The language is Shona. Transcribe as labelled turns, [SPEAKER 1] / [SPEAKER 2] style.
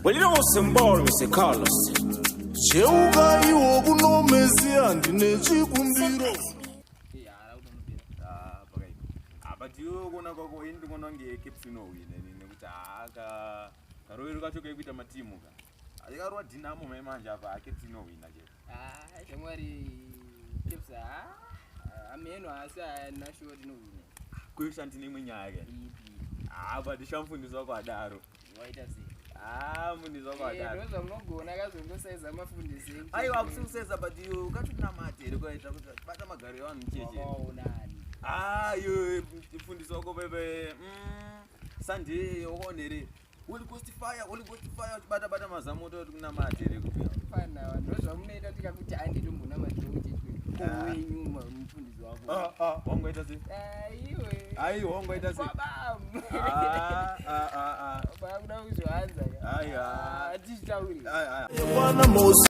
[SPEAKER 1] Well, you know, symbol, Mr. Carlos.
[SPEAKER 2] Cheuka iwo kuno Mesiya ndine chikumbiro.
[SPEAKER 3] Ah, pakaipa. Ah, but iwe kuona kwako ini ndikuona kunge Caps inowina ini nekuti haa ka karovero kacho kaikuita matimu ka. Akarowa Dynamo mai manje apa haa Caps inowina chete.
[SPEAKER 4] Ah, shamwari Caps ah, ameno asi haana sure tinowina.
[SPEAKER 3] Kuisha ndine imwe nyaya ke.
[SPEAKER 4] Ipi?
[SPEAKER 3] Ah, but shamfundisi wako adaro.
[SPEAKER 4] Waita sei?
[SPEAKER 3] Ah, mfundisi wako
[SPEAKER 4] Eh,
[SPEAKER 3] adaro.
[SPEAKER 4] ndozvamunogona akazongosaiza mafundisi ekuchechi.
[SPEAKER 3] Aiwa akusikuseza but iwe ukatonamata here kwaita kuti bata magaro evanhu mucheche.
[SPEAKER 4] Wakaonani?
[SPEAKER 3] Ah, iwe mfundisi wako pepe. Sunday wakaona here? Holy Ghost fire, Holy Ghost fire uchibata bata mazamu ototi kunamata here kuti.
[SPEAKER 4] Fana, ndozvamunoita tikakuti handitombonamatiwo kuchechi kwedu.
[SPEAKER 3] Ah.
[SPEAKER 4] Wenyu mufundisi wako.
[SPEAKER 3] Ah, ah, wangoita sei?
[SPEAKER 4] Ah, iwe.
[SPEAKER 3] Aiwa wangoita sei?
[SPEAKER 4] Kwabamu.
[SPEAKER 3] Ah, ah, ah, ah.
[SPEAKER 4] Bakuda kuzviwanza ka.
[SPEAKER 3] Aiwa.
[SPEAKER 4] Ah, tichitaure.
[SPEAKER 3] Ai, ai.
[SPEAKER 2] Kwana Mose.